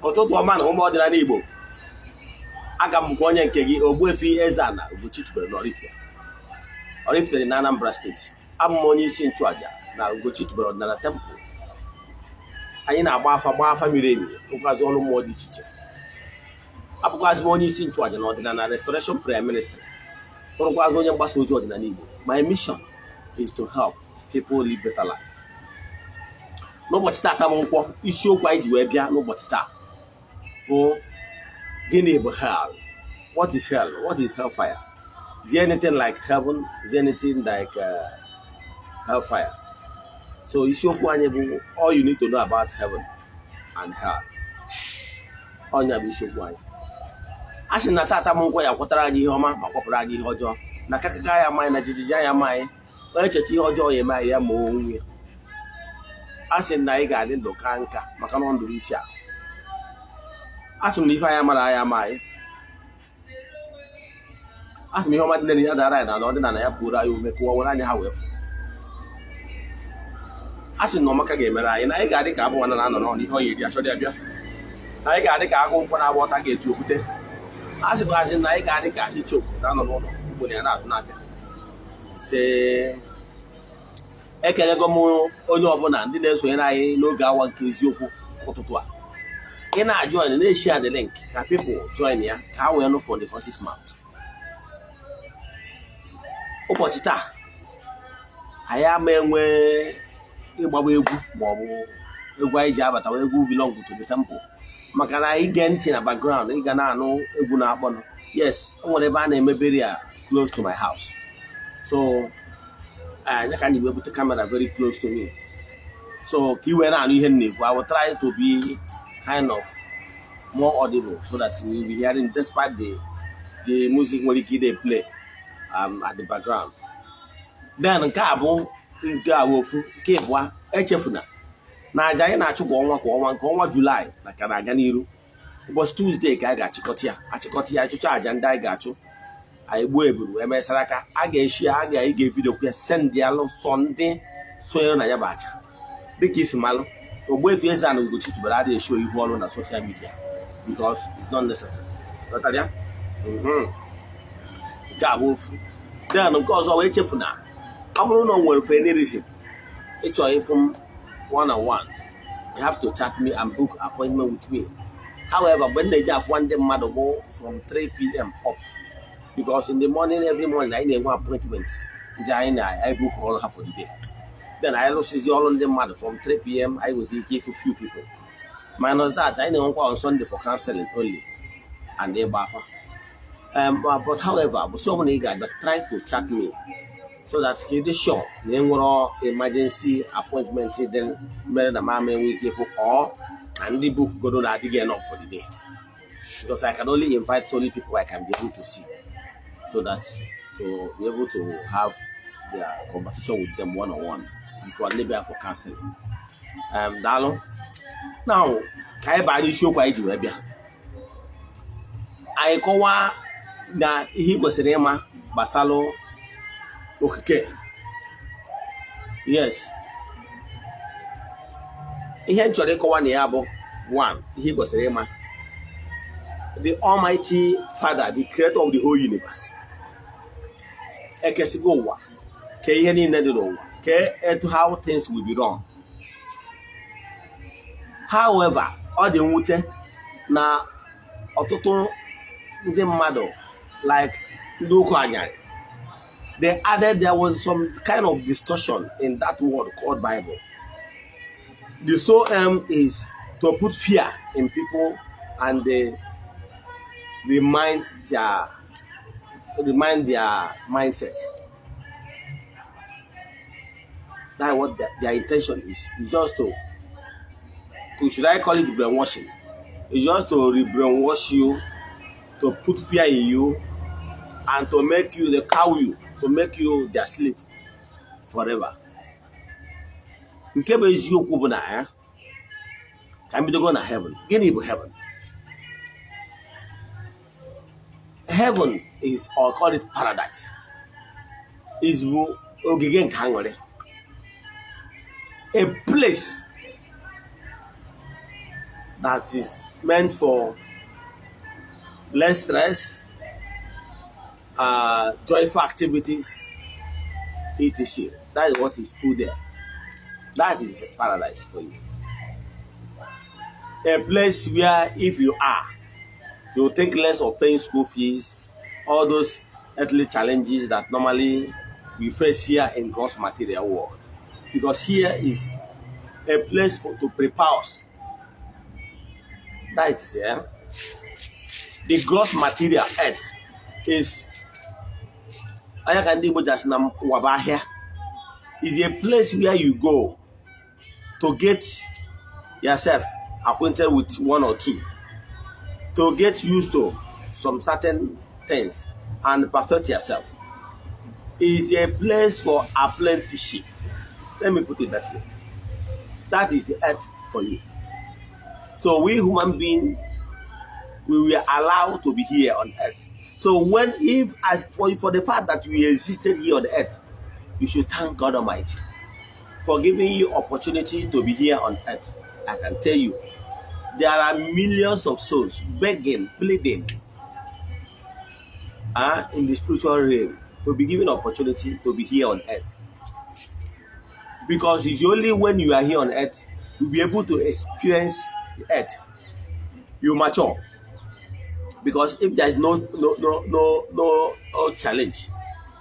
Ụtụtụ ọma na ụmụ ọdịnala Igbo. Aga m bụ onye nke gị Ogbuefi EZE-ANA Ugochi tubelu na Oraifite na Anambra steeti. Abụ m onye isi nchụaja na Ugochi tubelu ọdịnala temple. Anyị na-agba afa miri emi, rụkwazi ọrụ mmụọ dị iche iche. Abụkwazi m onye isi nchụaja na ọdịnala Restoration Prayer Ministry. Rụkwazi onye mgbasa ozi ọdịnala Igbo. My mission is to help people live better life. N'ụbọchị taa ka m nkwọ isiokwu anyị ji wee bịa n'ụbọchị taa bụ gịnị bụ hell? What is hell? What is hellfire? Is there anything like heaven? Is there anything like hellfire? So isiokwu anyị bụ all you need to know about heaven and hell. Ọnya bụ isiokwu anyị. A sị na tata m nkwọ ya kwụtara anyị ihe ọma ma kwapụrụ anyị ihe ọjọọ, na kakaka ya amaghị na jijiji ya amaghị, echecha ihe ọjọọ ya eme anyị ya ma onwe ya. A sị na anyị ga-adị ndụ ka nka maka na ọ ndụrụ isi akụ. A sị m na ife anyị mara anyị amaghị. A sị m ihe ọma dị n'elu ya dara anyị na ọdịnala ya pụrụ anyị ume kụwa were anya ha wee fụ. A sị na ọmaka ga-emere anyị na anyị ga-adị ka abụ nwana na-anọ n'ọnụ ihe ọ ya eri achọ dị abịa, na anyị ga-adị ka agụ nkwụ na-agba ọta ga-etu okwute. A sịkwazị na anyị ga-adị ka ichoku na-anọ n'ụlọ ugbo na ya na-azụ na-abịa. Ekelego m onye ọbụla ndị na-esonyere anyị n'oge awa nke eziokwu ụtụtụ a. Ị na-ajoin na-eshare the link ka people join ya ka ha wee nụ for the horse's mouth. Ụbọchị taa anyị ama enwe ịgbagba egwu maọbụ egwu anyị ji abata egwu belong to the temple, maka na anyị gee ntị na background ị ga na-anụ egwu na-akpọnụ. Yes, o nwere ebe a na-emebere ya close to my house, so I can be able to camera very close to me. So I will try to be kind of more audible so that we will be hearing despite the music they play at the background. Then Kabo Kebwa Echefuna. Naja na Chukwa July, like an Aganiru. It was Tuesday, I got Chikotia, I charge and I got you. I webu Saraka Ageshia I gave video send dialo Sunday so na yabacha. The kiss malo Ogbuefi EZE-ANA Ugochi but I show you all on social media because it's not necessary. Then of course I wait for now. I don't know where for any reason. It's from one-on-one. You have to chat me and book appointment with me. However, when they just want them mad go from 3 p.m. up. Because in the morning, every morning, I need one appointment. I book all half for the day. Then I also see all on them mad from 3 p.m. I was here for few people. Minus that, I know on Sunday for counseling only. And they buffer. But however, so many guys that try to chat me so that he is sure they were emergency appointment, then married a man week for all, and the book go to that again up for the day. Because I can only invite only people I can be able to see, so that to be able to have their conversation with them one-on-one before I leave for counseling. Dalo. Now, I buy this show quite Arabia. I call that he was a name Basalo okay. Yes. He actually called one. He was a name. The Almighty Father, the creator of the whole universe. To how things will be done. However, all the mute na ototo the mother like they added there was some kind of distortion in that word called Bible. The sole aim is to put fear in people and they remind their mindset. That's what their intention is. It's just to, should I call it brainwashing? It's just to brainwash you, to put fear in you, and to make you, they cow you, to make you their slave forever. Nkebe is you kubuna, can be going to heaven. Get heaven. Heaven is, or call it paradise, is a place that is meant for less stress, joyful activities, etc. That is what is full there. That is the paradise for you. A place where if you are, you will think less of paying school fees, all those earthly challenges that normally we face here in gross material world. Because here is a place to prepare us. That is the gross material earth is is a place where you go to get yourself acquainted with one or two, to get used to some certain things and perfect yourself. It is a place for apprenticeship. Let me put it that way. That is the earth for you. So we human beings, we were allowed to be here on earth. So for the fact that you existed here on earth, you should thank God Almighty for giving you opportunity to be here on earth. I can tell you, there are millions of souls begging, pleading in the spiritual realm to be given opportunity to be here on earth. Because it's only when you are here on earth, you'll be able to experience the earth. You mature. Because if there is no challenge,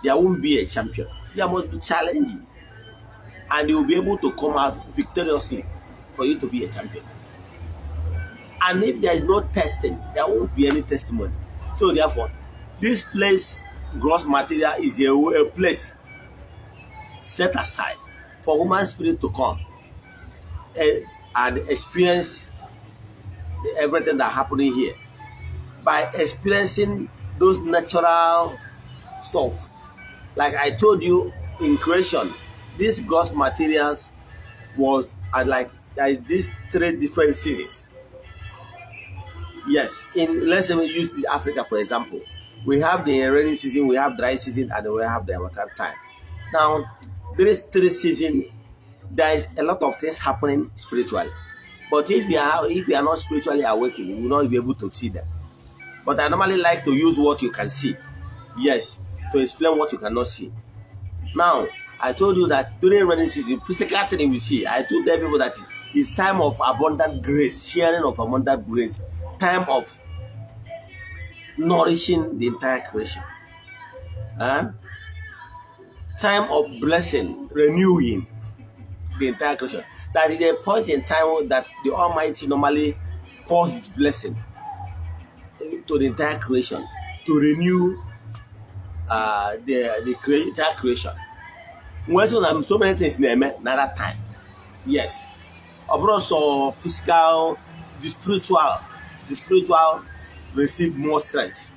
there won't be a champion. There must be challenges. And you will be able to come out victoriously for you to be a champion. And if there is no testing, there won't be any testimony. So therefore, this place, gross material, is a place set aside for human spirit to come and experience everything that's happening here. By experiencing those natural stuff. Like I told you in creation, these gross materials was there is these 3 different seasons. Yes, let's say we use the Africa for example. We have the rainy season, we have dry season, and we have the harmattan time. Now, these 3 seasons, there is a lot of things happening spiritually. But if you are not spiritually awakened, you will not be able to see them. But I normally like to use what you can see. Yes, to explain what you cannot see. Now, I told you that during rainy season, physical thing we see. I told people that it's time of abundant grace, sharing of abundant grace, time of nourishing the entire creation. Time of blessing, renewing the entire creation. That is a point in time that the Almighty normally pour His blessing to the entire creation, to renew the entire creation. When so many things in another time. Yes. Also physical, the spiritual receive more strength.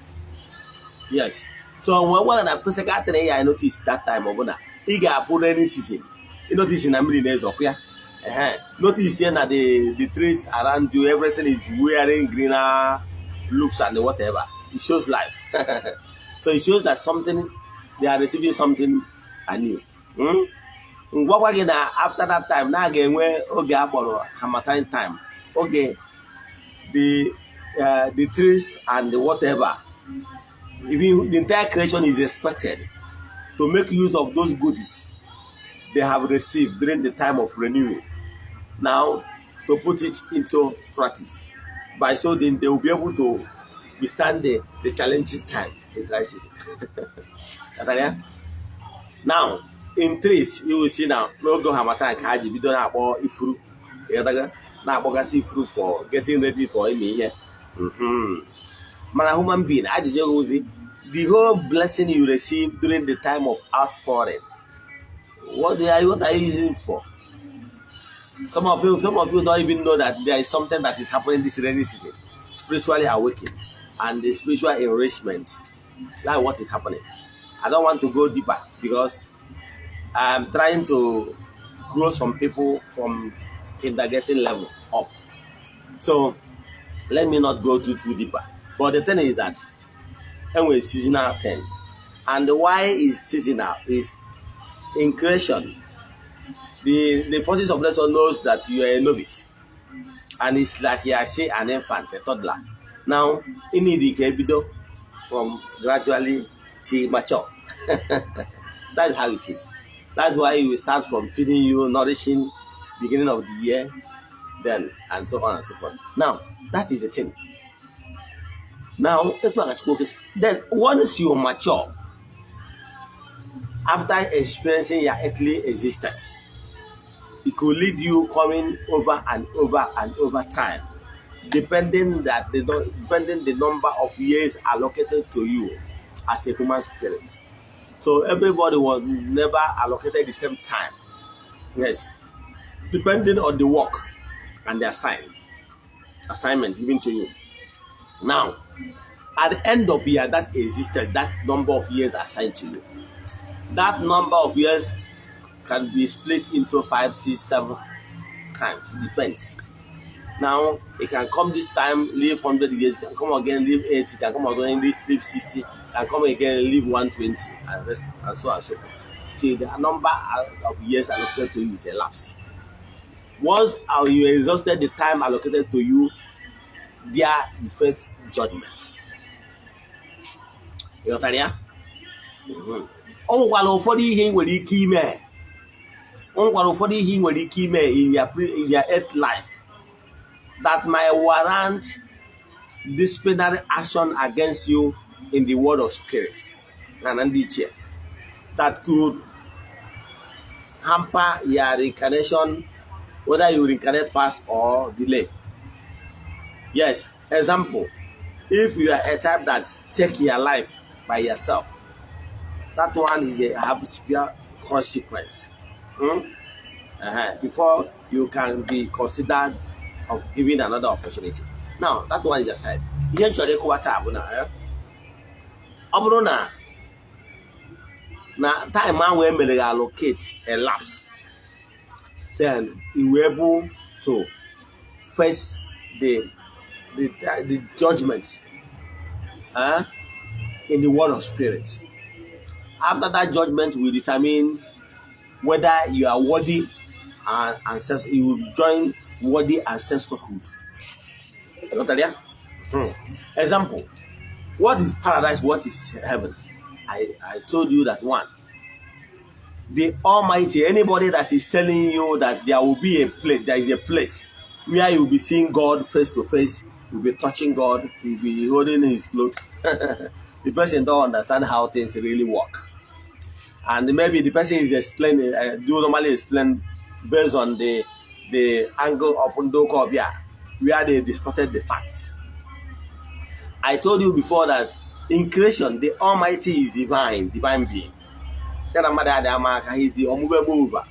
Yes. So when I physical thing I noticed that time of you got for rainy season. You notice in a million days of here. Notice here that the trees around you, everything is wearing greener looks and whatever. It shows life. So it shows that they are receiving something anew. After that time, now again where harmattan time. Okay, the trees and the whatever, even the entire creation is expected to make use of those goodies they have received during the time of renewing. Now, to put it into practice. By so then they will be able to withstand the challenging time, the dry season. Now, in trees, you will see now, no go harmattan kaji, we don't have all ifru. Now, ifru for getting ready for him here. Man, a human being, I just the whole blessing you receive during the time of outpouring. What are you using it for? Some of you don't even know that there is something that is happening this rainy season. Spiritually awakened and the spiritual enrichment. That's what is happening. I don't want to go deeper because I'm trying to grow some people from kindergarten level up. So let me not go too deeper. But the thing is that anyway, seasonal thing. And why is seasonal? Is in creation. The forces of nature knows that you are a novice. And it's like, yeah, I say an infant, a toddler. Now, in the ebido from gradually to mature. That's how it is. That's why we start from feeding you, nourishing, beginning of the year, then, and so on and so forth. Now, that is the thing. Now, then once you mature, after experiencing your earthly existence, it could lead you coming over and over and over time, depending the number of years allocated to you as a human spirit. So everybody was never allocated the same time. Yes, depending on the work and the assignment given to you. Now, at the end of year that existence, that number of years assigned to you, that number of years can be split into 5, 6, 7 times. It depends. Now, it can come this time, live 100 years, can come again, live 80, can come again, live 60, can come again, live 120, and rest, and so on and so forth. Till the number of years allocated to you is elapsed. Once you exhausted the time allocated to you, there you face judgment. You got that? Onwere ụfọdụ ihe nwere ike ime. Onwere ụfọdụ ihe nwere ike ime in your earth life that might warrant disciplinary action against you in the world of spirits and nature, that could hamper your reincarnation, whether you reincarnate fast or delay. Yes, example, if you are a type that take your life by yourself, that one is have severe consequence. Before you can be considered of giving another opportunity. Now, that one is aside. Ihe nchọrọ ịkọwata abụ na ọ bụrụ na time ahụ emere allocate elapse, then you were able to face the judgment in the world of spirit. After that judgment will determine whether you are worthy and ancestor, you will join worthy ancestorhood. Example, what is paradise? What is heaven? I told you that one. The Almighty, anybody that is telling you that there will be a place, there is a place where you will be seeing God face to face, you'll be touching God, you'll be holding his clothes. The person don't understand how things really work. And maybe the person is explaining, do normally explain based on the angle of Ndoko Obia, where they distorted the facts. I told you before that in creation, the Almighty is divine being. He's the unmovable mover.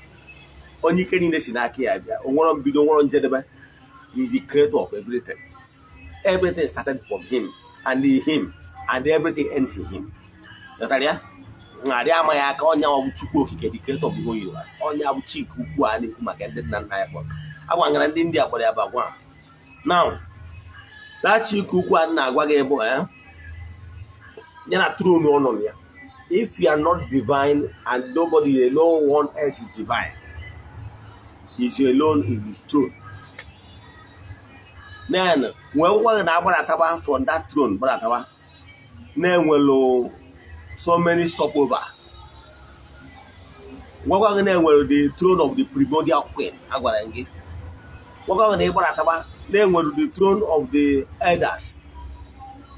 He's the creator of everything. Everything started from him, and everything ends in him. The creator of the whole universe. Now, that if you are not divine and no one else is divine, he's alone in his throne. Then, when we are from that throne, then we'll so many stopover. Then the throne of the primordial queen. Then the throne of the elders.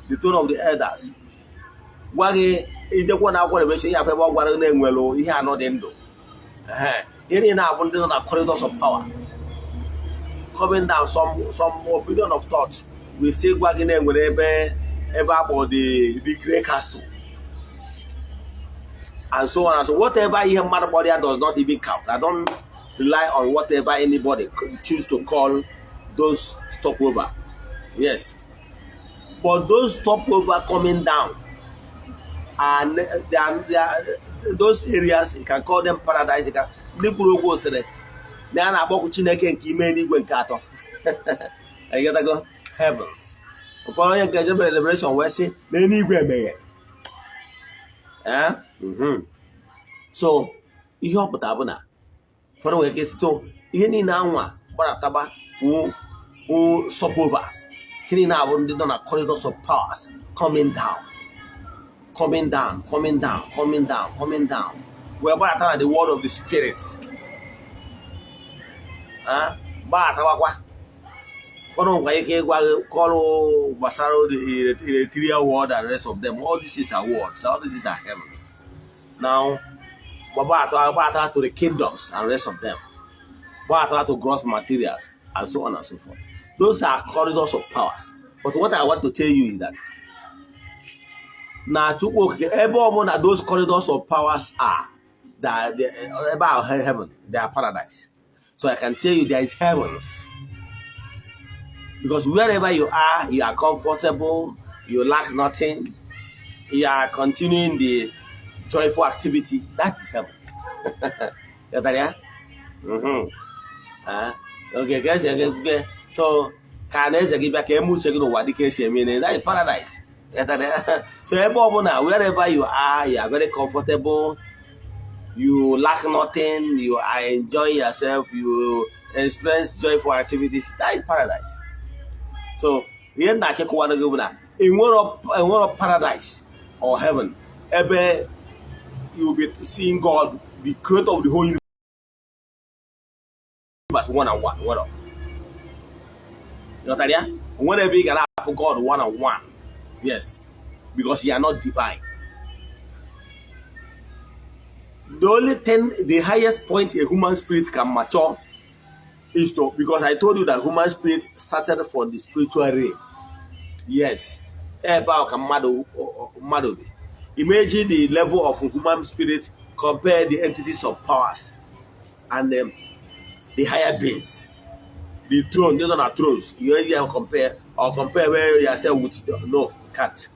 The throne of the elders. Corridors of power. Coming down some opinion of thought. We still going wherever about the great castle. And so on and so whatever matter body does not even count. I don't rely on whatever anybody choose to call those stopover. Yes. But those stopover coming down, and they are those areas, you can call them paradise, you can I gotta go heavens. Following liberation, we say so ihe ọpụta bụ na fọrọ wee kesị to ihe niile anwa gbarataba wụ who stopovers. Killing out on the corridors of powers, coming down. Coming down. We're about the word of the Spirit. Huh? The ethereal world and the rest of them. All this is our words. All this is our heavens. Now, we're to the kingdoms and the rest of them. We're to gross materials and so on and so forth. Those are corridors of powers. But what I want to tell you is that now those corridors of powers are about heaven, they are paradise. So I can tell you there is heavens. Because wherever you are comfortable, you lack nothing, you are continuing the joyful activity. That is heaven. Okay, guys. So that is paradise. So wherever you are very comfortable, you lack nothing, you are enjoying yourself, you experience joyful activities. That is paradise. So in one of paradise or heaven, ever you will be seeing God, the creator of the whole universe, one-on-one. What up? You know what I mean? Whenever you can have for God one-on-one, yes, because you are not divine. The only thing, the highest point a human spirit can mature is to, because I told you that human spirit started for the spiritual realm. Yes. Imagine the level of human spirit, compare the entities of powers and the higher beings. The throne, they don't have thrones. You either compare where yourself with no cat.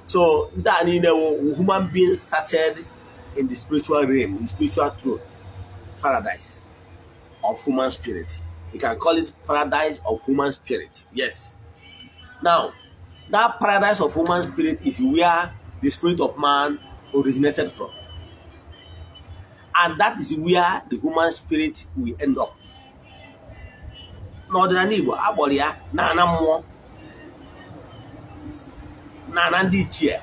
So that human beings started in the spiritual realm, the spiritual throne, paradise of human spirit. You can call it paradise of human spirit. Yes. Now, that paradise of human spirit is where the spirit of man originated from. And that is where the human spirit will end up. N'ọdịnala Igbo agbọrọ ya na-ana mmụọ na ndị ichie.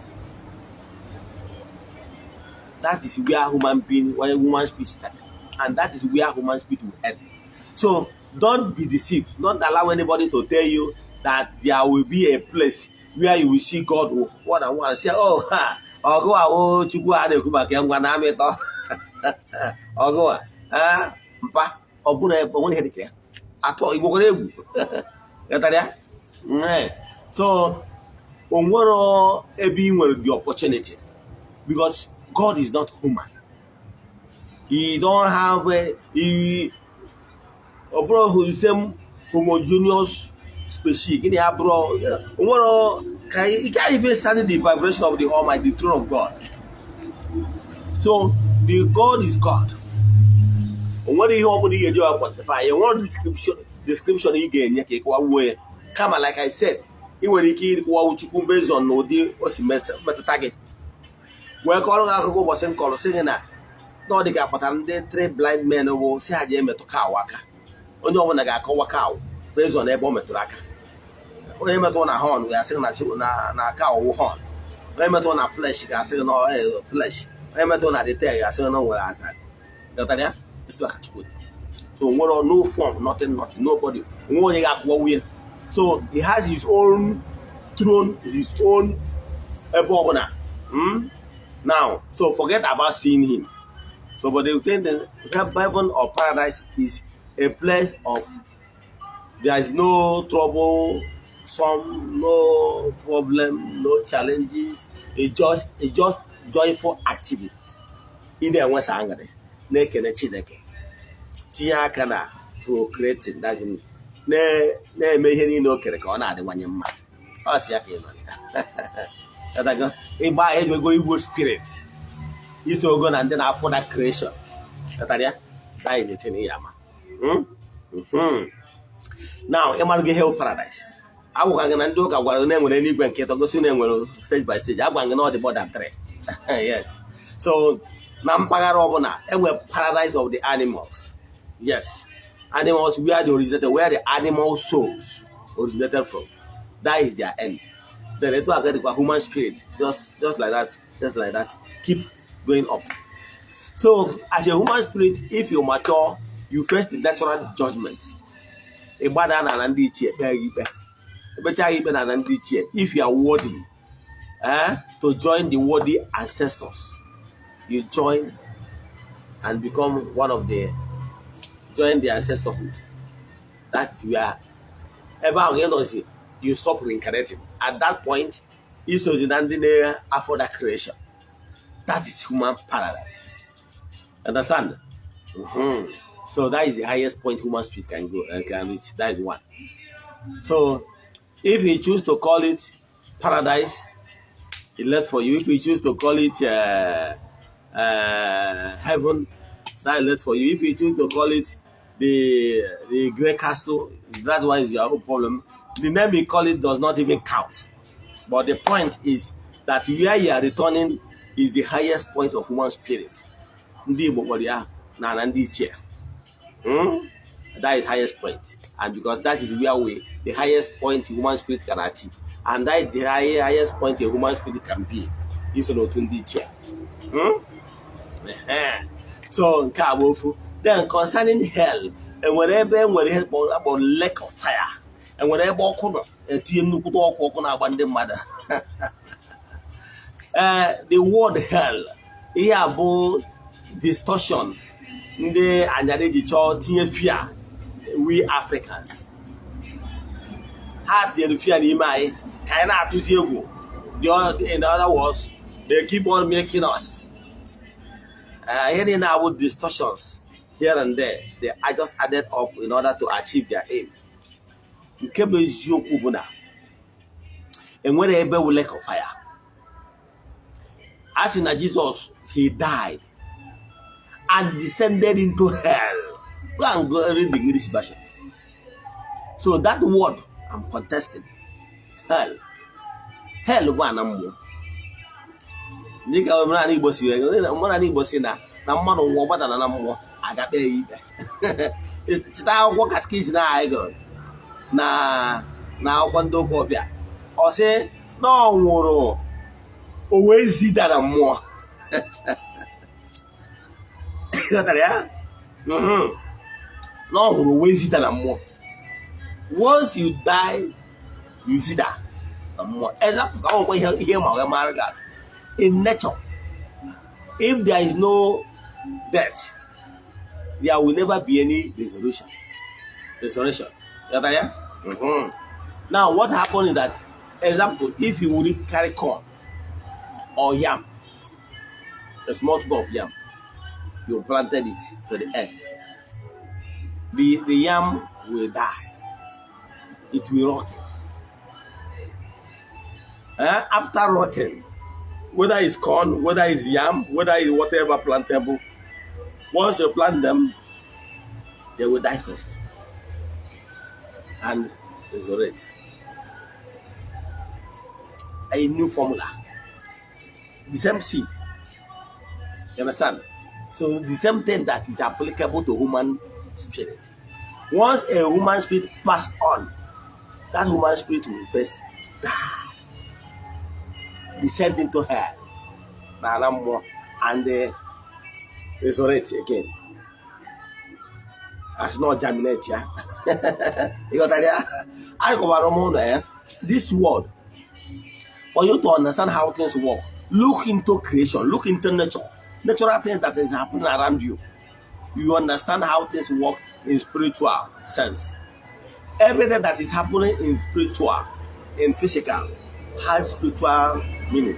That is where human spirit started, and that is where human spirit will end. So don't be deceived. Don't allow anybody to tell you that there will be a place where you will see God one on one. Say, oh, Ogo Chukwu adekwu maka ngwa na amịtọ. Ogo mpa ọbụna onwe ihe dịka ya. Atọ Igbo gwara egwu. So onwero ebe ị nwere the opportunity, because God is not human. He don't have the same homogeneous species. You can't even stand the vibration of the Almighty, the throne of God. So the God is God. What do you quantify? You want description again? Come on, like I said, you will based on no deal or semester target. Well, calling was in color saying that no, the capital, the 3 blind men will say, I am to Kawaka. Only one I got cow based on a bomb to Raka. When I met on a horn, we are saying that you na cow horn. When I met on a flesh, I say no flesh. When I met on a detail, I say no where I said. So no form, nothing, nobody. So he has his own throne, his own above. Now, so forget about seeing him. So, but they think that heaven or paradise is a place of there is no trouble, no problem, no challenges. It's just joyful activities. In there, what's angry? Naked Chineke. Tia kana procreating. That's in ne meheni no kere ka ọ na-adị nwanye mma. Ọ si ya ka ị nọ buy it, we go Igbo spirit. It's all gonna and then after that creation. That is the thing here, man. Now, I'm going to paradise. I will hang and do a name with any bank to go soon stage by stage. I'm going to know the border 3. Yes. So Nampagara Obona, a paradise of the animals. Yes. Animals, where they originated, where the animal souls originated from. That is their end. Then they talk about human spirit, just like that, keep going up. So as a human spirit, if you mature, you face the natural judgment. If you are worthy to join the worthy ancestors, you join and become one of the join the ancestorhood. That's where you stop reincarnating. At that point, after that creation. That is human paradise. Understand? So that is the highest point human spirit can go and can reach. That is one. So if you choose to call it paradise, it left for you. If you choose to call it heaven, that is left for you. If you choose to call it the great castle, that one is your own problem. The name you call it does not even count. But the point is that where you are returning is the highest point of human spirit. That is highest point. And because that is where the highest point human spirit can achieve. And that is the highest point a human spirit can be. So, then concerning hell, and whatever about lack of fire, and whatever the word hell, here about distortions. We Africans. In other words, they keep on making us. Hearing about distortions here and there, they are just added up in order to achieve their aim. And whenever we lack of fire, as in Jesus, he died and descended into hell. Go and go read the English version. So that word I'm contesting, hell. Hell one more. Nika mwana Igbo si na mmadụ nwụọ gbada na mmụọ agabe ibe. Chita akwụkwọ katikizim na anyị gụrụ na akwụkwọ ndị ụka ọbịa. Ọ sị na ọ nwụrụ o wee zida na mmụọ. Ghọtara ya? Na ọ nwụrụ o wee zida na mmụọ. Once you die, you zida na mmụọ. Exactly ka ọ nwekwa ihe ma ọ mara gị atụ. In nature, if there is no death, there will never be any resurrection. Now, what happened is that, example, if you would carry corn or yam, a small tube of yam, you planted it to the earth, the yam will die. It will rot. After rotting, whether it's corn, whether it's yam, whether it's whatever plantable, once you plant them, they will die first and resurrect. A new formula, the same seed. You understand? So the same thing that is applicable to human spirit. Once a human spirit passes on, that human spirit will first die, descend into hell, and resurrect again. That's not germinate, yeah. You got that? I go this word, for you to understand how things work, look into creation, look into nature, natural things that is happening around you. You understand how things work in spiritual sense. Everything that is happening in spiritual, in physical, has spiritual meaning.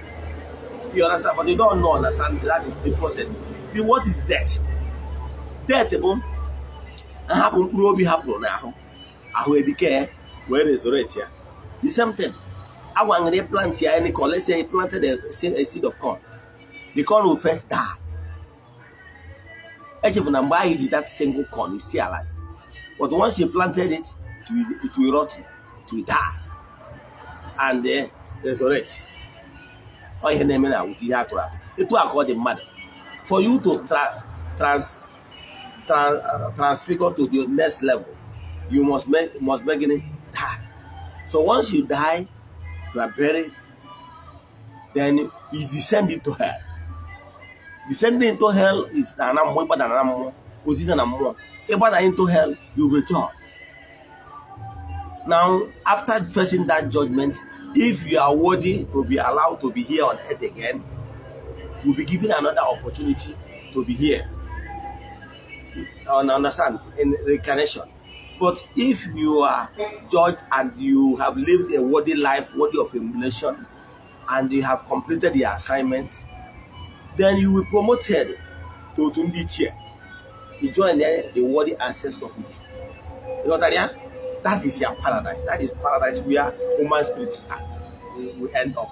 You understand? But you don't understand that is the process. The word is death. Death, happen now. I will decay where resurrect here. The same thing. I want to plant here any corn. Let's say you planted a seed of corn. The corn will first die. Actually, when I that single corn is still alive. But once you planted it, it will rot, it will die, and then resurrect. Or your name now with the it will call the mother. For you to transfigure to the next level, you must begin die. So once you die, you are buried, then you descend into hell. Descending into hell is into hell, you will be judged. Now, after facing that judgment, if you are worthy to be allowed to be here on earth again, you'll be given another opportunity to be here. Understand? In reincarnation. But if you are judged and you have lived a worthy life, worthy of emulation, and you have completed the assignment, then you will be promoted to Tundichia. You join the worthy ancestorhood. You know that? That is your paradise. That is paradise where human spirits start. We end up.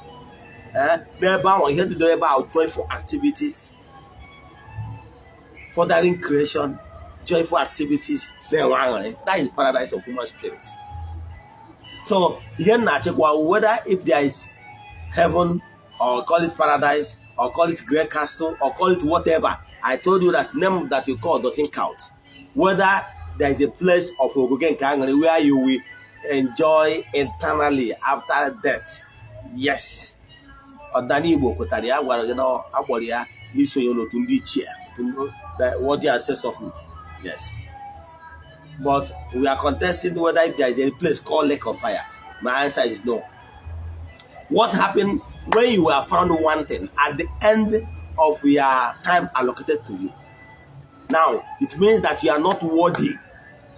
Thereby, we hear about joyful activities, furthering creation, joyful activities. That is paradise of human spirit. So here, whether if there is heaven, or call it paradise, or call it great castle, or call it whatever, I told you that name that you call doesn't count. Whether there is a place of Ogogen where you will enjoy eternally after death, yes. What the ancestorhood, yes. But we are contesting whether if there is a place called Lake of Fire. My answer is no. What happened when you were found wanting at the end of your time allocated to you? Now, it means that you are not worthy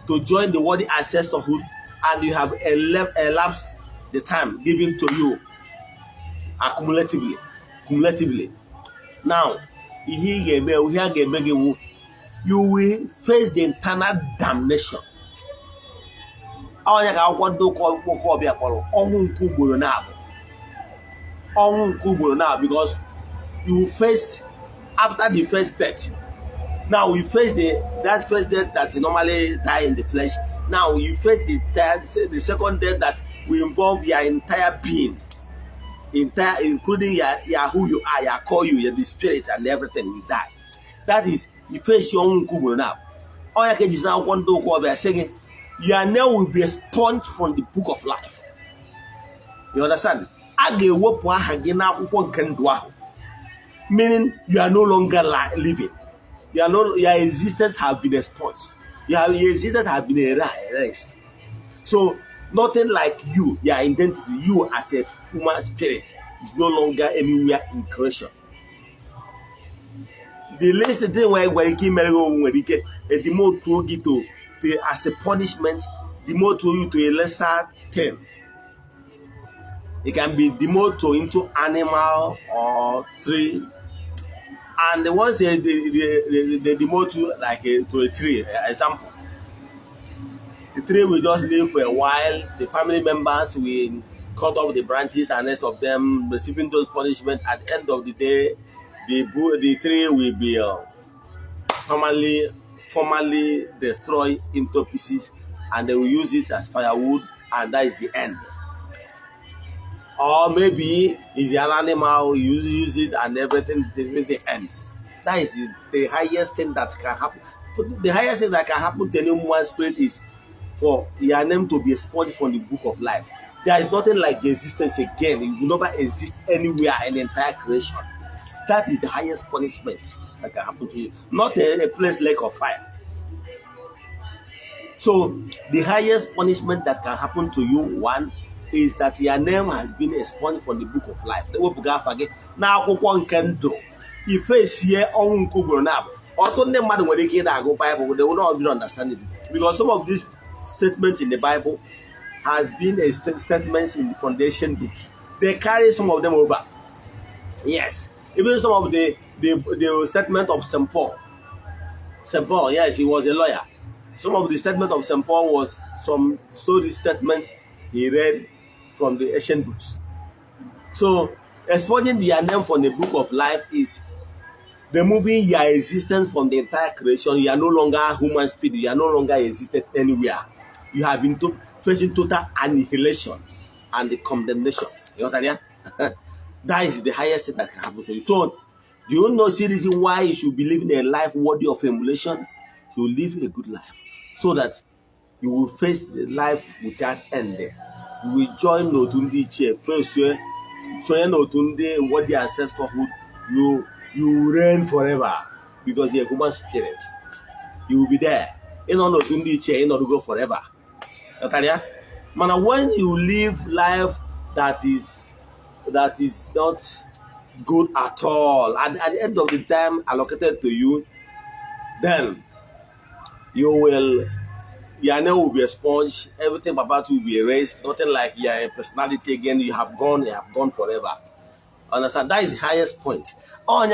to join the worthy ancestorhood, and you have elapsed the time given to you cumulatively. Now, you will face the internal damnation. Because you faced after the first death. Now we face that first death that normally die in the flesh. Now you face the second death that will involve your entire being, including your who you are, your call you, the spirit and everything will die. That is, you face your own kuburo now. All you can is now one door call by saying your name will be expunged from the book of life. You understand? Meaning you are no longer living. Your existence has been expunged. Your existence has been erased. So nothing like you, your identity, you as a human spirit is no longer anywhere in creation. The least thing where you keep demote to as a punishment, demote you to a lesser thing. It can be demoted into animal or tree, and the ones they demote you like to a tree. Example, the tree will just live for a while. The family members will cut off the branches, and rest of them receiving those punishment. At the end of the day, the tree will be formally destroyed into pieces, and they will use it as firewood, and that is the end. Or maybe it's an animal, you use it and everything ends. That is the highest thing that can happen. The highest thing that can happen to any human spirit is for your name to be expunged from the book of life. There is nothing like the existence again. It will never exist anywhere in the entire creation. That is the highest punishment that can happen to you. Not a place lake of fire. So the highest punishment that can happen to you, one, is that your name has been expunged from the book of life. Now, if it's here on Kubronab, also the matter when they go Bible, they will not even understand it. Because some of these statements in the Bible has been a statements in the foundation books. They carry some of them over. Yes. Even some of the statement of St. Paul. St. Paul, yes, he was a lawyer. Some of the statement of St. Paul was some story statements he read from the ancient books. So, expunging their name from the book of life is removing your existence from the entire creation. You are no longer human spirit. You are no longer existed anywhere. You have been facing total annihilation and the condemnation. You understand? That is the highest thing that can happen to you. So, do you know the reason why you should be living a life worthy of emulation? you live a good life so that you will face the life without end. You will join Notundi chair first year, so Notundi what the ancestorhood, you reign forever because you're a human spirit. You will be there. You know Notundi chair, you know to go forever. Natalia? Man, when you live life that is not good at all, and at the end of the time allocated to you, then your name will be expunged, everything about you will be erased, nothing like your personality again, you have gone forever. Understand? That is the highest point. So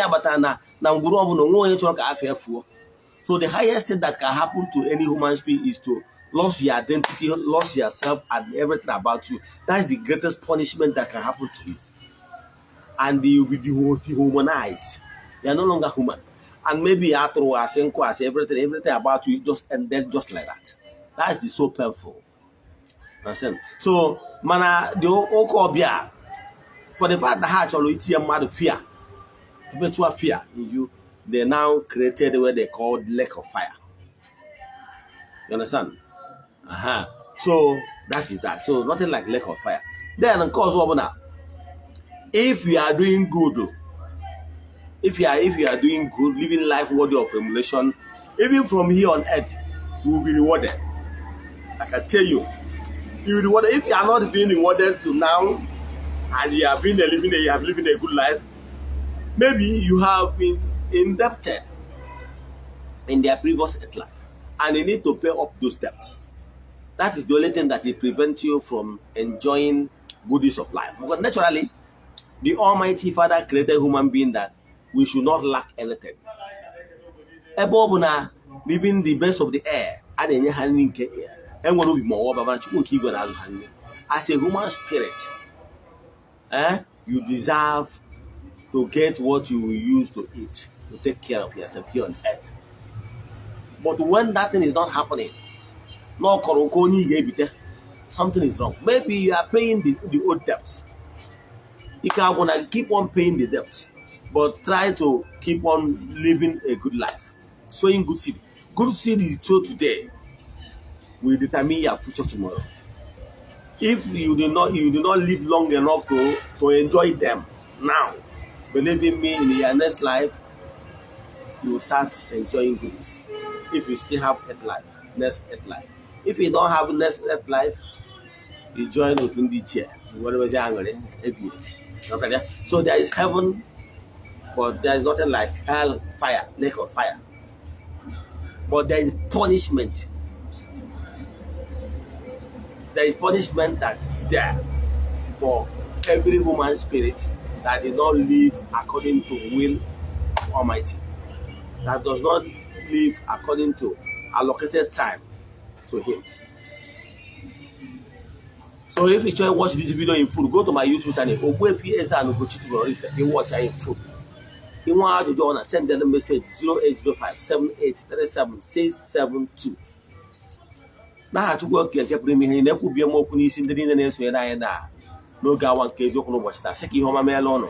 the highest thing that can happen to any human being is to lose your identity, lose yourself and everything about you. That is the greatest punishment that can happen to you. And you will be dehumanized. You are no longer human. And maybe after everything about you just ended just like that. That is so painful. Understand? So, the okobia, for the fact that actually it's a matter of fear, perpetual fear in you, they now created what they call lake of fire. You understand? So that is that. So nothing like lake of fire. Then of course, if you are doing good, if you are doing good, living life worthy of emulation, even from here on earth, you will be rewarded. I can tell you, you will be rewarded. If you are not being rewarded to now, and you have been living a good life, maybe you have been indebted in their previous earth life, and you need to pay up those debts. That is the only thing that will prevent you from enjoying goodies of life. Because naturally, the Almighty Father created human being that we should not lack anything. Living the best of the air, as a human spirit, you deserve to get what you will use to eat, to take care of yourself here on earth. But when that thing is not happening, something is wrong. Maybe you are paying the old debts. You can want to keep on paying the debts, but try to keep on living a good life, sowing good seed. Good seed is sown today will determine your future tomorrow. If you do not live long enough to enjoy them now, believe in me, in your next life, you will start enjoying goodies. If you still have next earth life. If you don't have next earth life, you join Otundi chair. So there is heaven, but there is nothing like hell, fire, lake of fire. But there is punishment. There is punishment that is there for every human spirit that did not live according to the will of Almighty, that does not live according to allocated time to Him. So if you try to watch this video in full, go to my YouTube channel, Ogbuefi EZE-ANA Ugochi, you watch it in full. You want to join us, send them a message 0805-7837-672. Now to work at your premium, never be a more police in the internet. No Gawan case, you can watch that. Seki Homa Melono.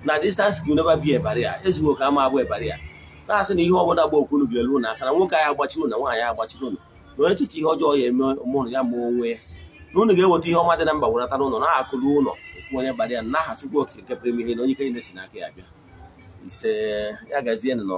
Now, distance will never be a barrier. This will come our way barrier. That's in you want about Kuluna. Can I walk out what you know? Why I watch you? No, it's your joy and more way. No, get what you have the number when I don't know. I could do no. When everybody and now to work at your premium, you can listen. It's a Yagazian and